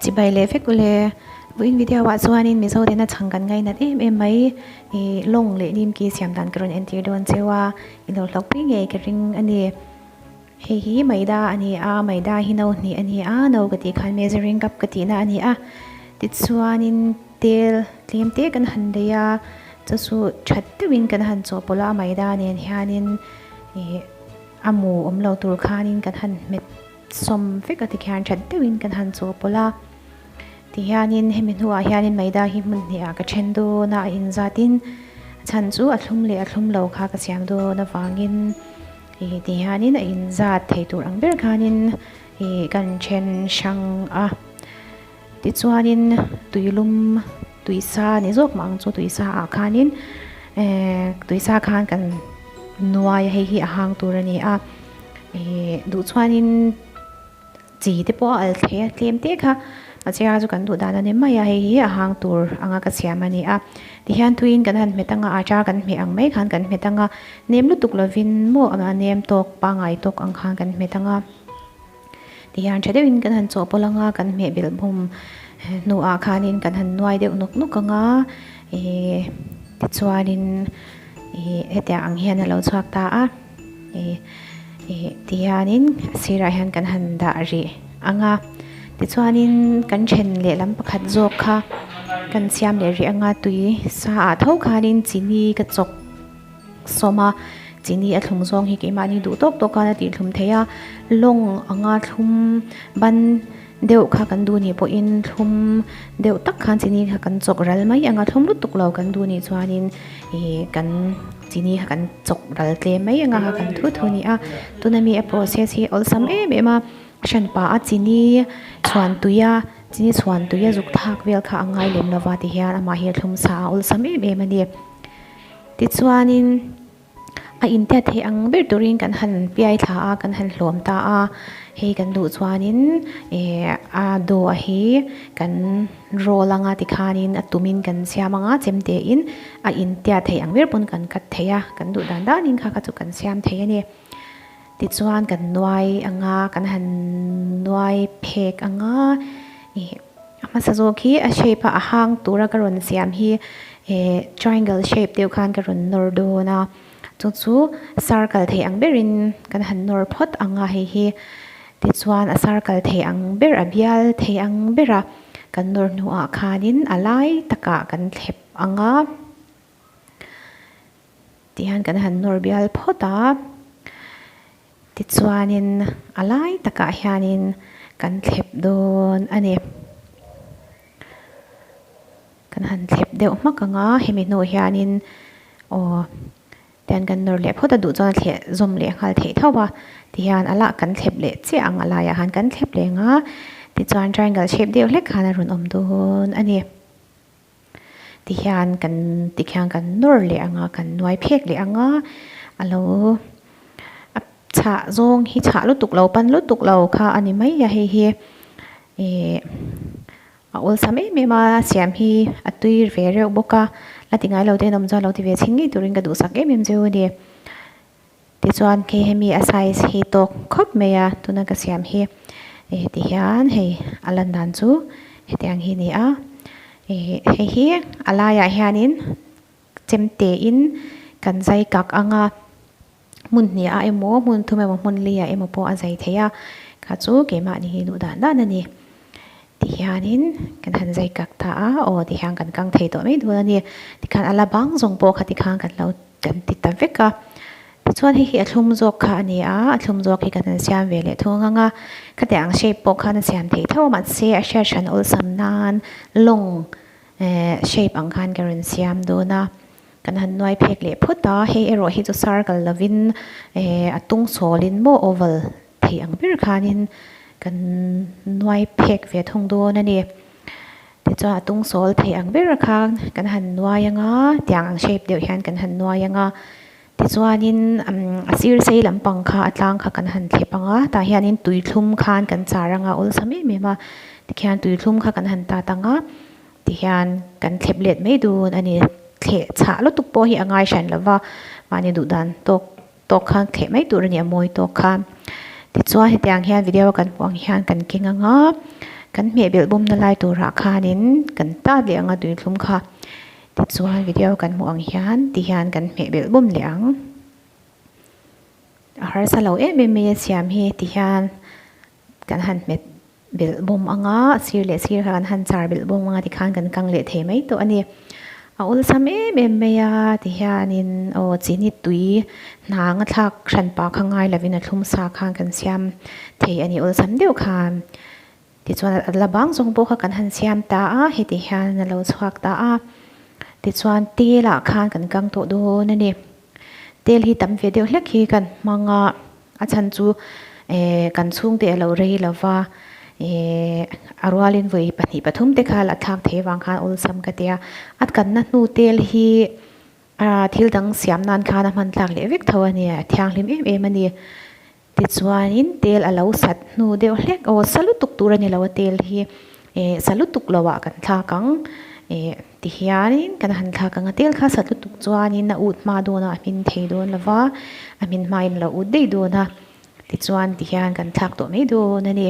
Chibai leh vek ule. Vawiin video ah chuanin Mizo tena chhang kan ngainat em em mai. Ih lawng leh nimki siam dan ka rawn entir dawn cheu a, i lo hlauhpui ngei ka ring a ni. Hei hi maida a ni a, maida hi no hnih a ni a, no ka tih khan measuring cup ka tihna a ni a. Tichuanin tel tlem te kan han lei a, chu chu that deuhin kan han chawhpawlh a, maida nen hianin ih a mu awm lo tur khanin kan han hmet sawm vek a tikhian that deuhin kan han chawhpawlh a. Tihianin hemi hnuah hianin maida hi hmun hnihah ka then dawn a, a inzatin a chhan chu a thlum leh a thlum lo kha ka siam dawn avangin. Ih ti hianin a inzat thei tur ang ber khanin ih kan then hrang a, tichuanin tuilum tuisa ni zawk mah ang chu tuisa ah khanin eh tuisa khan kan nuai a hei hi a hang tur a ni a, ih duh chuanin. Chi te pawh a al thei a, tlem te kha a chera chu kan duh dan a ni mai a, hei hi a hang tur anga ka siam a ni a. Tihian thuiin kan han hmet anga acha kan hmeh ang mai khan kan hmet anga, nem lutuk lovin maw a nem tawk pangngai tawk ang khan kan hmet anga. Tihian tha deuhin kan han chawhpawlh anga kan hmeh belh bawm hnuah khanin kan han nuai deuh nawk nawk anga ih tichuanin ih hetiang ang hian a lo chhuak ta a. Ih ih tihianin a sirah hian kan han dah rih ang a tichuanin kan then lehlam pakhat zawk kha kan siam leh rih ang a tui sa ah tho khanin chini ka chawk sawm a chini a thlum zawng hi keimahni duh tawk tawk khan a tih thlum theih a lawng anga thlum ban deuh kha kan duh nih pawhin thlum deuh tak khan chini kha kan chawk ral mai ang a thlum lutuk lo kan duh nih chuanin ih kan chini kha kan chawk ral tle mai ang a kan thu thu a ni a tuna mi a process hi awlsam em em a hranpa a chini chhuan tui a chini chhuan tui a zuk thak vel kha a ngai lem lova ti hian amah hi a thlum sa a awlsam em em a ni tichuanin. A intiat theih ang ber turin kan han piai thla a, kan han hlawm ta a, hei kan duh chuanin eh a dough a hi kan roll anga tikhanin a tumin kan siam anga chemte in a intiat theih ang ber pawn kan cut thei a, kan duh dan danin kha kha chu kan siam thei a ni. Tichuan kan nuai anga kan han nuai phek anga ih a hmasa zawk hi a shape a a hang tura ka rawn siam hi eh triangle shape deuh khan ka rawn nawr dawn a chu chu circle thei ang berin kan han nawr phawt ang a hei hi tichuan a circle thei ang ber a bial thei ang bera kan nawr hnuah khanin a lai takah kan thlep ang a. Tihian kan han nawr bial phawt a, tichuanin a lai takah hianin kan thlep dawn a ni. Kan han thlep deuh hmak ang a, hemi hnu hianin aw tihian kan nawr leh phawt a, duh chuan a thleh zawm leh nghal theih tho a, tihian a lah kan thlep leh chiah ang a laiah khan kan thlep leh ang a, tichuan triangle shape deuh hlek khan a rawn awm dawn a ni. Tihian kan tikhian kan nawr leh ang a, kan nuai phek leh ang a, a lo a chhah zawng hi chhah lutuk lo pan lutuk lo kha a ni mai a hei hi ih a awlsam em em a siam hi a tui ve reuh bawk a, la ti ngai lo te an awm chuan lo ti ve chhin ngei turin ka duhsak em em zeu a ni. Tichuan khi hemi a size hi tawk khawp mai a tuna ka siam hi ih tihian hei a lan dan chu hetiang hi a ni a ih hei hi a laiah hianin chemte in kan zai kak ang a hmun hnih ah emaw hmun thum emaw hmun li ah emaw pawh a zai thei a kha chu keimahni hi duh dan dan a ni tihianin kan han zai kak ta a aw tihian kan kang thei tawh mai dawn a ni tikhan a la bang zawng pawh kha tikhan kan lo. Kan ti ta vek a, tichuan hei hi a thlum zawk kha a ni a, a thlum zawk hi kan han siam ve leh thung ang a, khatiang ang shape pawh khan a siam theih tho a mahse a hriat hran awlsam nan lawng eh shape ang khan ka rawn siam dawn a, kan han nuai phek leh phawt a, hei erawh hi chu circle lovin eh a tung sawlin maw oval theih ang ber khanin kan nuai phek ve thung dawn a ni. Tichuan a tung sawl theih ang ber kha kan han nuai ang a, tiang ang shape deuh hian kan han nuai ang a. Tichuanin a sir sei lampang kha a tlang kha kan han thlep ang a, tah hianin tui thlum khan kan char ang a, awlsam em em a. Tikhian tui thlum kha kan han tat ang a, tihian kan thlep let mai dun a ni. Thleh chhah lutuk pawh hi a ngai hran lo va, mahni duh dan tawk tawk khan thleh mai tur a ni a mawi tawk kha. Tichuan hetiang hian video a kan hmuh ang hian kan keng ang a. Kan hmeh belh bawmna lai turah khanin kan tat leh ang a tui thlum kha. Tichuan video kan hmuh ang hian ti hian kan hmeh belh bawm leh ang. A harsa lo em em mai a siam hi ti hian kan han hmet belh bawm ang a, a sir leh sir kha kan han char belh bawm ang a tikhan kan kang leh thei mai tawh a ni. A awlsam em em mai a ti hianin aw chini tui hnang a thlak hran pah kha ngai lovin a thlum sa khan kan siam thei a ni awlsam deuh khan. Tichuan a la bang zawng pawh kha kan han siam ta a, heti hian a lo chhuak ta a. Tichuan tel ah khan kan kang tawh dawn a ni. Tel hi tam ve deuh hlek hi kan hmang a, a chhan chu eh kan chhungte a lo rei lo va, eh a rualin vawi pahnih pathum te kha la thlak thei avang khan awlsam ka ti a. A kanna hnu tel hi ah thil dang siam nan khan a hman tlak leh vek tho a ni, a thianghlim em em a ni. Tichuanin tel a lo sat hnu deuh hlek aw sa lutuk tur a ni lo a tel hi eh sa lutuk lo ah kan thlak ang eh ti hianin kan han thlak ang a tel kha sat lutuk chuanin a ut hma dawn a a hmin thei dawn lo va a hmin hmain a lo ut daih dawn a tichuan ti hian kan thlak tawh mai dawn a ni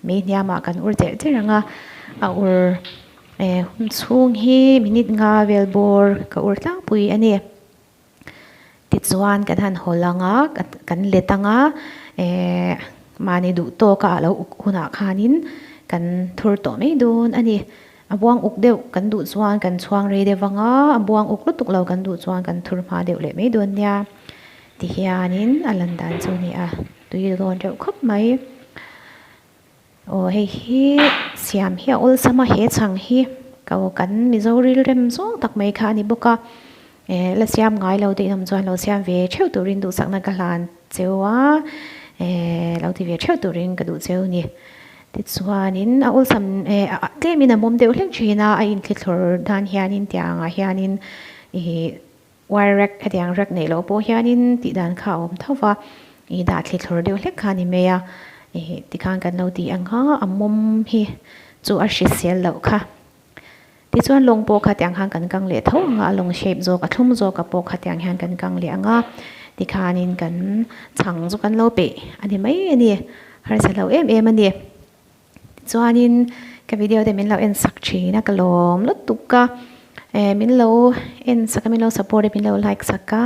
mei hniamah kan ur cherh cherh ang a a ur eh hun chhung hi minute nga vel bawr ka ur tlangpui a ni. Tichuan kan han hawl ang a, kan let ang a, eh mahni duh tawk a a lo uk hunah khanin kan thur tawh mai dawn a ni. A buang uk deuh kan duh chuan kan chhuang rei deuh ang a, a buang uk lutuk lo kan duh chuan kan thur hma deuh leh mai dawn nia. Tihianin a lan dan chu a ni a, tui dawn reuh khawp mai. Aw hei hi siam hi a awlsam a he chhang hi ko kan Mizo rilrem zawng tak mai kha a ni bawk a eh la siam ngai lo te inawm chuan lo siam ve theuh turin duhsakna ka hlan cheu a eh lo ti ve theuh turin ka duh cheu ni tichuanin a awlsam eh tlemin a mawm deuh hlek thin a a inthlithlawr dan hianin tiangah hianin ih Wire rack hetiang rack neih loh pawh hianin tih dan kha a awm tho va, ih dah thli thlawr deuh hlek kha a ni mai a, ih tikhan kan lo ti ang a, a mawm hi chu a hrisel loh kha. Tichuan lawng pawh kha tiang khan kan kang leh tho ang a, a lawng shape zawk a thlum zawk a pawh kha tiang hian kan kang leh ang a, tikhanin kan chhang chu kan lo peih a ni mai a ni, harsa lo em em a ni. Chuanin ka video te min lo en sak thin a ka lawm lutuk a eh min lo en sak a min lo support a min lo like sak a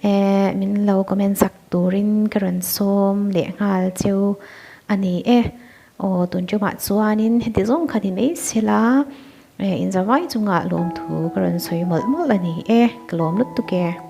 eh min lo comment sak turin ka rawn sawm leh nghal cheu a ni e aw tun tumah chuanin heti zawng kha ni mai sela eh inzavai chungah lawmthu ka rawn sawi mawlh mawlh a ni e ka lawm lutuk e.